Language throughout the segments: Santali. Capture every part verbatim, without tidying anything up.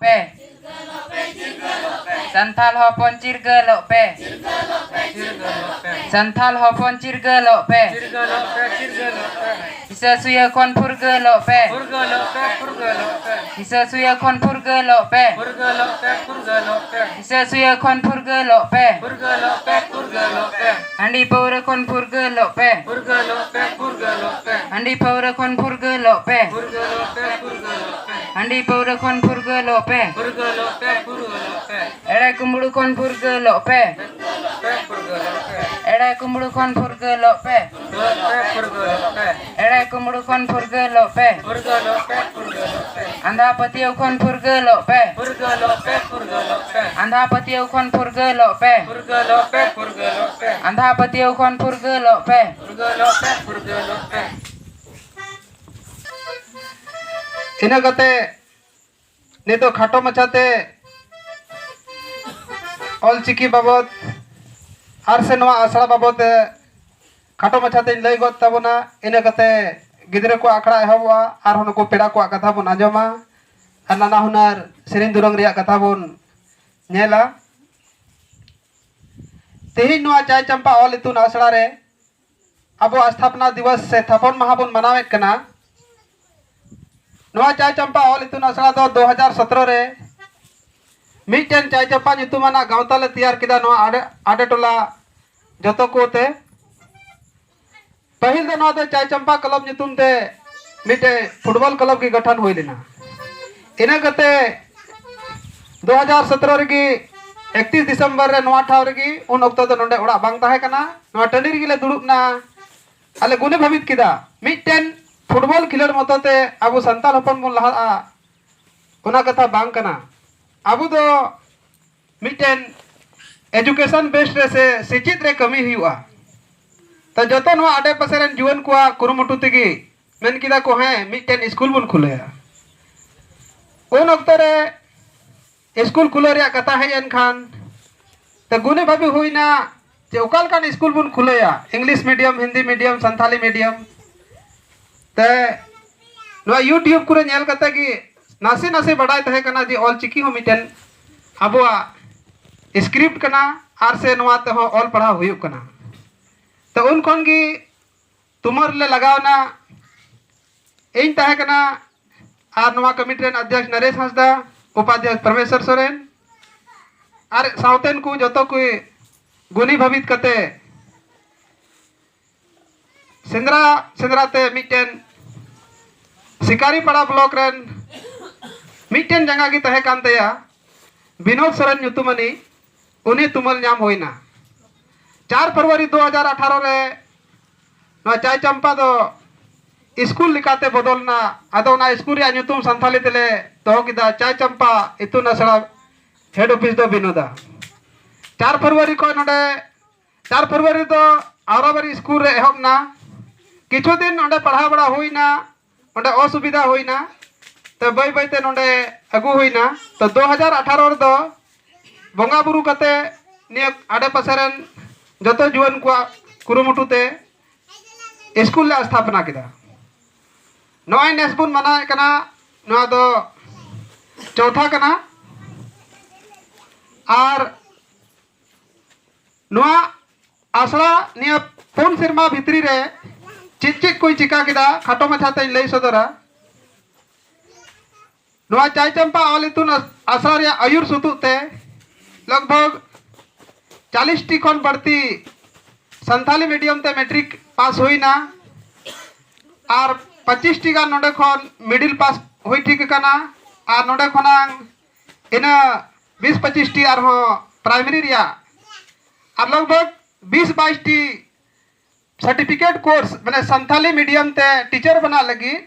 ᱯᱮ᱾ ᱥᱟᱱᱛᱟᱞ ᱦᱚᱯᱚᱱ ᱪᱤᱨᱜᱟᱹᱞᱚᱜ ᱯᱮ᱾ ᱥᱟᱱᱛᱟᱞ ᱦᱚᱯᱚᱱ ᱪᱤᱨᱜᱟᱹᱞᱚᱜ ᱯᱮ᱾ ᱦᱤᱥᱟᱹ ᱥᱩᱭᱟᱹ ᱠᱷᱚᱱ ᱯᱷᱩᱨᱜᱟᱹᱞᱚᱜ ᱯᱮ᱾ ᱦᱤᱥᱟᱹ ᱥᱩᱭᱟᱹ ᱠᱷᱚᱱ ᱯᱷᱩᱨᱜᱟᱹᱞᱚᱜ ᱯᱮ᱾ ᱦᱤᱥᱟᱹ ᱥᱩᱭᱟᱹ ᱠᱷᱚᱱ ᱯᱷᱩᱨᱜᱟᱹᱞᱚᱜ ᱯᱮ᱾ ᱦᱟᱺᱰᱤ ᱯᱟᱹᱣᱨᱟᱹ ᱠᱷᱚᱱ ᱯᱷᱩᱨᱜᱟᱹᱞᱚᱜ ᱯᱮ᱾ ᱦᱟᱺᱰᱤ ᱯᱟᱹᱣᱨᱟᱹ ᱠᱷᱚᱱ ᱯᱷᱩᱨᱜᱟᱹᱞᱚᱜ ᱯᱮ᱾ ᱦᱟᱺᱰᱤ ᱯᱟᱹᱣᱨᱟᱹ ᱠᱷᱚᱱ ᱯᱷᱩᱨᱜᱟᱹᱞᱚᱜ ᱯᱮ᱾ ᱮᱲᱮ ᱠᱩᱢᱵᱽᱲᱩ ᱠᱷᱚᱱ ᱯᱷᱩᱨᱜᱟᱹᱞᱚᱜ ᱯᱮ᱾ ᱮᱲᱮ ᱠᱩᱢᱵᱽᱲᱩ ᱠᱷᱚᱱ ᱯᱷᱩᱨᱜᱟᱹᱞᱚᱜ ᱯᱮ᱾ ᱮᱲᱮ ᱠᱩᱢᱵᱽᱲᱩ ᱠᱷᱚᱱ ᱯᱷᱩᱨᱜᱟᱹᱞᱚᱜ ᱯᱮ᱾ ᱟᱸᱫᱷᱟ ᱯᱟᱹᱛᱭᱟᱹᱣ ᱠᱷᱚᱱ ᱯᱷᱩᱨᱜᱟᱹᱞᱚᱜ ᱯᱮ᱾ ᱟᱸᱫᱷᱟ ᱯᱟᱹᱛᱭᱟᱹᱣ ᱠᱷᱚᱱ ᱯᱷᱩᱨᱜᱟᱹᱞᱚᱜ ᱯᱮ᱾ ᱟᱸᱫᱷᱟ ᱯᱟᱹᱛᱭᱟᱹᱣ ᱠᱷᱚᱱ ᱯᱷᱩᱨᱜᱟᱹᱞᱚᱜ ᱯᱮ᱾ ᱤᱱᱟᱹ ᱠᱟᱛᱮ ᱱᱤᱛᱚᱜ ᱠᱷᱟᱴᱚ ᱢᱟᱪᱷᱟᱛᱮ ᱚᱞᱪᱤᱠᱤ ᱵᱟᱵᱚᱛ ᱟᱨ ᱥᱮ ᱱᱚᱣᱟ ᱟᱥᱲᱟ ᱵᱟᱵᱚᱛ ᱛᱮ ᱠᱷᱟᱴᱚ ᱢᱟᱪᱷᱟᱛᱮᱧ ᱞᱟᱹᱭ ᱜᱚᱫ ᱛᱟᱵᱚᱱᱟ᱾ ᱤᱱᱟᱹ ᱠᱟᱛᱮ ᱜᱤᱫᱽᱨᱟᱹ ᱠᱚᱣᱟᱜ ᱟᱠᱷᱲᱟ ᱮᱦᱚᱵᱚᱜᱼᱟ᱾ ᱟᱨᱦᱚᱸ ᱱᱩᱠᱩ ᱯᱮᱲᱟ ᱠᱚᱣᱟᱜ ᱠᱟᱛᱷᱟ ᱵᱚᱱ ᱟᱸᱡᱚᱢᱟ ᱟᱨ ᱱᱟᱱᱟ ᱦᱩᱱᱟᱹᱨ ᱥᱮᱨᱮᱧ ᱫᱩᱨᱟᱹᱝ ᱨᱮᱭᱟᱜ ᱠᱟᱛᱷᱟ ᱵᱚᱱ ᱧᱮᱞᱟ᱾ ᱛᱮᱦᱮᱧ ᱱᱚᱣᱟ ᱪᱟᱭ ᱪᱟᱢᱯᱟ ᱚᱞ ᱤᱛᱩᱱ ᱟᱥᱲᱟ ᱨᱮ ᱟᱵᱚ ᱟᱥᱛᱷᱟᱯᱚᱱᱟ ᱫᱤᱵᱚᱥ ᱥᱮ ᱛᱷᱟᱯᱚᱱ ᱢᱟᱦᱟ ᱵᱚᱱ ᱢᱟᱱᱟᱣᱮᱫ ᱠᱟᱱᱟ᱾ ᱱᱚᱣᱟ ᱪᱟᱭ ᱪᱟᱢᱯᱟ ᱚᱞ ᱤᱛᱩᱱ ᱟᱥᱲᱟ ᱫᱚ ᱫᱩ ᱦᱟᱡᱟᱨ ᱥᱚᱛᱨᱚ ᱨᱮ ᱢᱤᱫᱴᱮᱱ ᱪᱟᱭ ᱪᱟᱢᱯᱟ ᱧᱩᱛᱩᱢᱟᱱᱟᱜ ᱜᱟᱶᱛᱟ ᱞᱮ ᱛᱮᱭᱟᱨ ᱠᱮᱫᱟ᱾ ᱱᱚᱣᱟ ᱟᱰᱮ, ᱟᱰᱮ ᱴᱚᱞᱟ ᱡᱚᱛᱚ ᱠᱚᱛᱮ ᱯᱟᱹᱦᱤᱞ ᱫᱚ ᱱᱚᱣᱟ ᱫᱚ ᱪᱟᱭ ᱪᱟᱢᱯᱟ ᱠᱞᱟᱵᱽ ᱧᱩᱛᱩᱢ ᱛᱮ ᱢᱤᱫᱴᱮᱡ ᱯᱷᱩᱴᱵᱚᱞ ᱠᱞᱟᱵᱽ ᱜᱮ ᱜᱚᱴᱷᱚᱱ ᱦᱩᱭ ᱞᱮᱱᱟ᱾ ᱤᱱᱟᱹ ᱠᱟᱛᱮ ᱫᱩ ᱦᱟᱡᱟᱨ ᱥᱚᱛᱨᱚ ᱨᱮᱜᱮ ᱮᱠᱛᱤᱥ ᱰᱤᱥᱮᱢᱵᱚᱨ ᱨᱮ ᱱᱚᱣᱟ ᱴᱷᱟᱶ ᱨᱮᱜᱮ ᱩᱱ ᱚᱠᱛᱚ ᱫᱚ ᱱᱚᱰᱮ ᱚᱲᱟᱜ ᱵᱟᱝ ᱛᱟᱦᱮᱸ ᱠᱟᱱᱟ, ᱱᱚᱣᱟ ᱴᱟᱺᱰᱤ ᱨᱮᱜᱮ ᱞᱮ ᱫᱩᱲᱩᱵ ᱮᱱᱟ᱾ ᱟᱞᱮ ᱜᱩᱱᱤ ᱵᱷᱟᱹᱵᱤᱛ ᱠᱮᱫᱟ ᱢᱤᱫᱴᱮᱱ ᱯᱷᱩᱴᱵᱚᱞ ᱠᱷᱮᱞᱳᱰ ᱢᱚᱛᱚ ᱛᱮ ᱟᱵᱚ ᱥᱟᱱᱛᱟᱲ ᱦᱚᱯᱚᱱ ᱵᱚᱱ ᱞᱟᱦᱟᱜᱼᱟ, ᱚᱱᱟ ᱠᱟᱛᱷᱟ ᱵᱟᱝ ᱠᱟᱱᱟ᱾ ᱟᱵᱚ ᱫᱚ ᱢᱤᱫᱴᱮᱱ education based ᱨᱮ ᱥᱮ ᱥᱮᱪᱮᱫ ᱨᱮ ᱠᱟᱹᱢᱤ ᱦᱩᱭᱩᱜᱼᱟ᱾ ᱛᱚ ᱡᱚᱛᱚ ᱱᱚᱣᱟ ᱟᱰᱮ ᱯᱟᱥᱮ ᱨᱮᱱ ᱡᱩᱣᱟᱹᱱ ᱠᱚᱣᱟᱜ ᱠᱩᱨᱩᱢᱩᱴᱩ ᱛᱮᱜᱮ ᱢᱮᱱ ᱠᱮᱫᱟ ᱠᱚ, "ᱦᱮᱸ, ᱢᱤᱫᱴᱮᱱ ᱥᱠᱩᱞ ᱵᱚᱱ ᱠᱷᱩᱞᱟᱹᱭᱟ᱾" ᱩᱱ ᱚᱠᱛᱚ ᱨᱮ ᱥᱠᱩᱞ ᱠᱷᱩᱞᱟᱹᱣ ᱨᱮᱭᱟᱜ ᱠᱟᱛᱷᱟ ᱦᱮᱡ ᱮᱱ ᱠᱷᱟᱱ ᱛᱚ ᱜᱩᱱᱤ ᱵᱷᱟᱵᱤ ᱦᱩᱭᱱᱟ ᱡᱮ ᱚᱠᱟ ᱞᱮᱠᱟᱱ ᱥᱠᱩᱞ ᱵᱚᱱ ᱠᱷᱩᱞᱟᱹᱭᱟ, English medium, Hindi medium, Santhali medium. ᱛᱮ ᱱᱚᱣᱟ YouTube ᱠᱚᱨᱮ ᱧᱮᱞ ᱠᱟᱛᱮ ᱜᱮ ᱱᱟᱥᱮ ᱱᱟᱥᱮ ᱵᱟᱰᱟᱭ ᱛᱟᱦᱮᱸ ᱠᱟᱱᱟ ᱡᱮ ᱚᱞ ᱪᱤᱠᱤ ᱦᱚᱸ ᱢᱤᱫᱴᱮᱱ ᱟᱵᱚᱣᱟᱜ ᱥᱠᱨᱤᱯᱴ ᱠᱟᱱᱟ ᱟᱨ ᱥᱮ ᱱᱚᱣᱟ ᱛᱮᱦᱚᱸ ᱚᱞ ᱯᱟᱲᱦᱟᱣ ᱦᱩᱭᱩᱜ ᱠᱟᱱᱟ᱾ ᱛᱚ ᱩᱱ ᱠᱷᱚᱱ ᱜᱮ ᱛᱩᱢᱟᱹᱞ ᱞᱮ ᱞᱟᱜᱟᱣ ᱮᱱᱟ᱾ ᱤᱧ ᱛᱟᱦᱮᱸ ᱠᱟᱱᱟ ᱟᱨ ᱱᱚᱣᱟ ᱠᱚᱢᱤᱴᱤ ᱨᱮᱱ ᱚᱫᱷᱭᱚᱠᱥ ᱱᱚᱨᱮᱥ ᱦᱟᱸᱥᱫᱟ, ᱩᱯᱟᱫᱷᱭᱚᱠᱥ ᱯᱨᱚᱢᱮᱥᱚᱨ ᱥᱚᱨᱮᱱ ᱟᱨ ᱥᱟᱶᱛᱮᱱ ᱠᱚ ᱡᱚᱛᱚ ᱠᱚ ᱜᱩᱱᱤ ᱵᱷᱟᱵᱤᱛ ᱠᱟᱛᱮ ᱥᱮᱸᱫᱽᱨᱟ ᱥᱮᱸᱫᱽᱨᱟ ᱛᱮ ᱢᱤᱫᱴᱮᱱ ᱥᱤᱠᱟᱨᱤᱯᱟᱲᱟ ᱵᱞᱚᱠ ᱨᱮᱱ ᱢᱤᱫᱴᱮᱱ ᱡᱟᱸᱜᱟ ᱜᱮ ᱛᱟᱦᱮᱸ ᱠᱟᱱ ᱛᱟᱭᱟ, ᱵᱤᱱᱳᱫ ᱥᱚᱨᱮᱱ ᱧᱩᱛᱩᱢᱟᱱᱤᱡ, ᱩᱱᱤ ᱛᱩᱢᱟᱹᱞ ᱧᱟᱢ ᱦᱩᱭᱱᱟ᱾ ᱪᱟᱨ ᱯᱷᱮᱵᱽᱨᱩᱣᱟᱨᱤ ᱫᱩ ᱦᱟᱡᱟᱨ ᱟᱴᱷᱟᱨᱚ ᱨᱮ ᱱᱚᱣᱟ ᱪᱟᱭ ᱪᱟᱢᱯᱟ ᱫᱚ ᱥᱠᱩᱞ ᱞᱮᱠᱟᱛᱮ ᱵᱚᱫᱚᱞ ᱮᱱᱟ᱾ ᱟᱫᱚ ᱚᱱᱟ ᱥᱠᱩᱞ ᱨᱮᱭᱟᱜ ᱧᱩᱛᱩᱢ ᱥᱟᱱᱛᱷᱟᱞᱤ ᱛᱮᱞᱮ ᱫᱚᱦᱚ ᱠᱮᱫᱟ ᱪᱟᱭ ᱪᱟᱢᱯᱟ ᱤᱛᱩᱱ ᱟᱥᱲᱟ, ᱦᱮᱰ ᱚᱯᱷᱤᱥ ᱫᱚ ᱵᱤᱱᱳᱫᱟ᱾ ᱪᱟᱨ ᱯᱷᱮᱵᱽᱨᱩᱣᱟᱨᱤ ᱠᱷᱚᱱ ᱱᱚᱰᱮ, ᱪᱟᱨ ᱯᱷᱮᱵᱽᱨᱩᱣᱟᱨᱤ ᱫᱚ ᱟᱣᱨᱟᱵᱟᱨᱤ ᱥᱠᱩᱞ ᱨᱮ ᱮᱦᱚᱵ ᱮᱱᱟ᱾ ᱠᱤᱪᱷᱩ ᱫᱤᱱ ᱚᱸᱰᱮ ᱯᱟᱲᱦᱟᱣ ᱵᱟᱲᱟ ᱦᱩᱭᱱᱟ, ᱚᱸᱰᱮ ᱚᱥᱩᱵᱤᱫᱷᱟ ᱦᱩᱭᱱᱟ, ᱛᱚ ᱵᱟᱹᱭ ᱵᱟᱹᱭᱛᱮ ᱱᱚᱰᱮ ᱟᱹᱜᱩ ᱦᱩᱭᱱᱟ᱾ ᱛᱚ ᱫᱩ ᱦᱟᱡᱟᱨ ᱟᱴᱷᱟᱨᱚ ᱨᱮᱫᱚ ᱵᱚᱸᱜᱟ ᱵᱩᱨᱩ ᱠᱟᱛᱮ ᱱᱤᱭᱟᱹ ᱟᱰᱮ ᱯᱟᱥᱮ ᱨᱮᱱ ᱡᱚᱛᱚ ᱡᱩᱣᱟᱹᱱ ᱠᱚᱣᱟᱜ ᱠᱩᱨᱩᱢᱩᱴᱩ ᱛᱮ ᱥᱠᱩᱞ ᱞᱮ ᱥᱛᱷᱟᱯᱚᱱᱟ ᱠᱮᱫᱟ᱾ ᱱᱚᱜᱼᱚᱭ ᱱᱮᱥ ᱵᱚᱱ ᱢᱟᱱᱟᱣᱮᱫ ᱠᱟᱱᱟ, ᱱᱚᱣᱟ ᱫᱚ ᱪᱳᱛᱷᱟ ᱠᱟᱱᱟ᱾ ᱟᱨ ᱱᱚᱣᱟ ᱟᱥᱲᱟ ᱱᱤᱭᱟᱹ ᱯᱩᱱ ᱥᱮᱨᱢᱟ ᱵᱷᱤᱛᱨᱤ ᱨᱮ ᱪᱮᱫ ᱪᱮᱫ ᱠᱚᱭ ᱪᱤᱠᱟ ᱠᱮᱫᱟ, ᱠᱷᱟᱴᱚ ᱢᱟᱪᱷᱟ ᱛᱮᱧ ᱞᱟᱹᱭ ᱥᱚᱫᱚᱨᱟ᱾ ᱱᱚᱣᱟ ᱪᱟᱭ ᱪᱟᱢᱯᱟ ᱚᱞ ᱤᱛᱩᱱ ᱟᱥ-, ᱟᱥᱲᱟ ᱨᱮᱭᱟᱜ ᱟᱹᱭᱩᱨ ᱥᱩᱛᱩᱜ ᱛᱮ ᱞᱚᱜᱽ ᱵᱷᱚᱜᱽ ᱪᱟᱞᱤᱥ ᱴᱤ ᱠᱷᱚᱱ ᱵᱟᱹᱲᱛᱤ ᱥᱟᱱᱛᱷᱟᱞᱤ ᱢᱤᱰᱤᱭᱟᱢ ᱛᱮ ᱢᱮᱴᱨᱤᱠ ᱯᱟᱥ ᱦᱩᱭᱱᱟ ᱟᱨ ᱯᱚᱸᱪᱤᱥ ᱴᱤ ᱜᱟᱱ ᱱᱚᱰᱮ ᱠᱷᱚᱱ ᱢᱤᱰᱤᱞ ᱯᱟᱥ ᱦᱩᱭ ᱴᱷᱤᱠ ᱟᱠᱟᱱᱟ᱾ ᱟᱨ ᱱᱚᱰᱮ ᱠᱷᱚᱱᱟᱝ ᱤᱱᱟᱹ ᱵᱤᱥ ᱯᱚᱸᱪᱤᱥ ᱴᱤ ᱟᱨᱦᱚᱸ ᱯᱨᱟᱭᱢᱟᱨᱤ ᱨᱮᱭᱟᱜ ᱟᱨ ᱞᱚᱜᱽ ᱵᱷᱚᱜᱽ ᱵᱤᱥ ᱵᱟᱭᱤᱥ ᱴᱤ ᱥᱟᱨᱴᱤᱯᱷᱤᱠᱮᱴ ᱠᱳᱨᱥ, ᱢᱟᱱᱮ ᱥᱟᱱᱛᱷᱟᱞᱤ ᱢᱤᱰᱤᱭᱟᱢ ᱛᱮ ᱴᱤᱪᱟᱨ ᱵᱮᱱᱟᱜ ᱞᱟᱹᱜᱤᱫ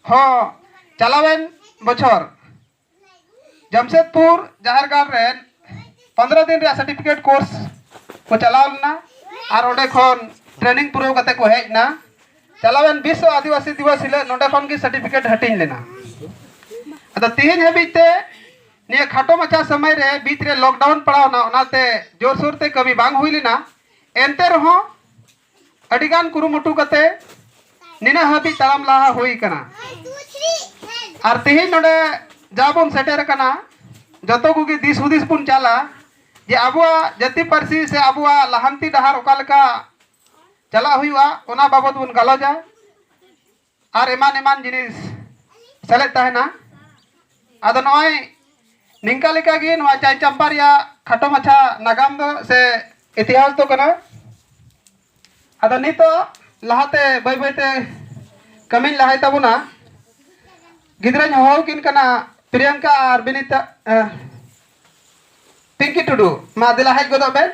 ᱦᱚᱸ ᱪᱟᱞᱟᱣᱮᱱ ᱵᱚᱪᱷᱚᱨ ᱡᱟᱢᱥᱮᱫᱽᱯᱩᱨ ᱡᱟᱦᱮᱨ ᱜᱟᱲ ᱨᱮᱱ ᱯᱚᱱᱫᱽᱨᱚ ᱫᱤᱱ ᱨᱮᱭᱟᱜ ᱥᱟᱨᱴᱤᱯᱷᱤᱠᱮᱴ ᱠᱳᱨᱥ ᱠᱚ ᱪᱟᱞᱟᱣ ᱞᱮᱱᱟ ᱟᱨ ᱚᱸᱰᱮ ᱠᱷᱚᱱ ᱴᱨᱮᱱᱤᱝ ᱯᱩᱨᱟᱹᱣ ᱠᱟᱛᱮ ᱠᱚ ᱦᱮᱡ ᱮᱱᱟ᱾ ᱪᱟᱞᱟᱣᱮᱱ ᱵᱤᱥᱥᱚ ᱟᱹᱫᱤᱵᱟᱹᱥᱤ ᱫᱤᱵᱚᱥ ᱦᱤᱞᱳᱜ ᱱᱚᱰᱮ ᱠᱷᱚᱱ ᱜᱮ ᱥᱟᱨᱴᱤᱯᱷᱤᱠᱮᱴ ᱦᱟᱹᱴᱤᱧ ᱞᱮᱱᱟ᱾ ᱟᱫᱚ ᱛᱮᱦᱮᱧ ᱦᱟᱹᱵᱤᱡ ᱛᱮ ᱱᱤᱭᱟᱹ ᱠᱷᱟᱴᱚ ᱢᱟᱪᱷᱟ ᱥᱚᱢᱚᱭ ᱨᱮ ᱵᱤᱪ ᱨᱮ ᱞᱚᱠᱰᱟᱣᱩᱱ ᱯᱟᱲᱟᱣ ᱮᱱᱟ, ᱚᱱᱟᱛᱮ ᱡᱳᱨᱥᱳᱨ ᱛᱮ ᱠᱟᱹᱢᱤ ᱵᱟᱝ ᱦᱩᱭ ᱞᱮᱱᱟ᱾ ᱮᱱᱛᱮ ᱨᱮᱦᱚᱸ ᱟᱹᱰᱤᱜᱟᱱ ᱠᱩᱨᱩᱢᱩᱴᱩ ᱠᱟᱛᱮ ᱱᱤᱱᱟᱹᱜ ᱦᱟᱹᱵᱤᱡ ᱛᱟᱲᱟᱢ ᱞᱟᱦᱟ ᱦᱩᱭ ᱠᱟᱱᱟ᱾ ᱟᱨ ᱛᱮᱦᱮᱧ ᱱᱚᱰᱮ ᱡᱟ ᱵᱚᱱ ᱥᱮᱴᱮᱨ ᱟᱠᱟᱱᱟ, ᱡᱚᱛᱚ ᱠᱚᱜᱮ ᱫᱤᱥ ᱦᱩᱫᱤᱥ ᱵᱚᱱ ᱪᱟᱞᱟ ᱡᱮ ᱟᱵᱚᱣᱟᱜ ᱡᱟᱹᱛᱤ ᱯᱟᱹᱨᱥᱤ ᱥᱮ ᱟᱵᱚᱣᱟᱜ ᱞᱟᱦᱟᱱᱛᱤ ᱰᱟᱦᱟᱨ ᱚᱠᱟ ᱞᱮᱠᱟ ᱪᱟᱞᱟᱜ ᱦᱩᱭᱩᱜᱼᱟ, ᱚᱱᱟ ᱵᱟᱵᱚᱛ ᱵᱚᱱ ᱜᱟᱞᱚᱪᱟ᱾ ᱟᱨ ᱮᱢᱟᱱ ᱮᱢᱟᱱ ᱡᱤᱱᱤᱥ ᱥᱮᱞᱮᱫ ᱛᱟᱦᱮᱱᱟ᱾ ᱟᱫᱚ ᱱᱚᱜᱼᱚᱭ ᱱᱤᱝᱠᱟ ᱞᱮᱠᱟᱜᱮ ᱱᱚᱣᱟ ᱪᱟᱭ ᱪᱟᱢᱯᱟ ᱨᱮᱭᱟᱜ ᱠᱷᱟᱴᱚ ᱢᱟᱪᱷᱟ ᱱᱟᱜᱟᱢ ᱫᱚ ᱥᱮ ᱤᱛᱤᱦᱟᱥ ᱫᱚ ᱠᱟᱱᱟ᱾ ᱟᱫᱚ ᱱᱤᱛᱚᱜ ᱞᱟᱦᱟᱛᱮ ᱵᱟᱹᱭ ᱵᱟᱹᱭᱛᱮ ᱠᱟᱹᱢᱤᱧ ᱞᱟᱦᱟᱭ ᱛᱟᱵᱚᱱᱟ᱾ ᱜᱤᱫᱽᱨᱟᱹᱧ ᱦᱚᱦᱚ ᱟᱹᱠᱤᱱ ᱠᱟᱱᱟ, ᱯᱨᱤᱭᱟᱝᱠᱟ ᱟᱨ ᱵᱤᱱᱤᱛᱟ, ᱮ, ᱯᱤᱝᱠᱤ ᱴᱩᱰᱩ, ᱢᱟ ᱫᱮᱞᱟ ᱦᱮᱡ ᱜᱚᱫᱚᱜ ᱵᱮᱱ᱾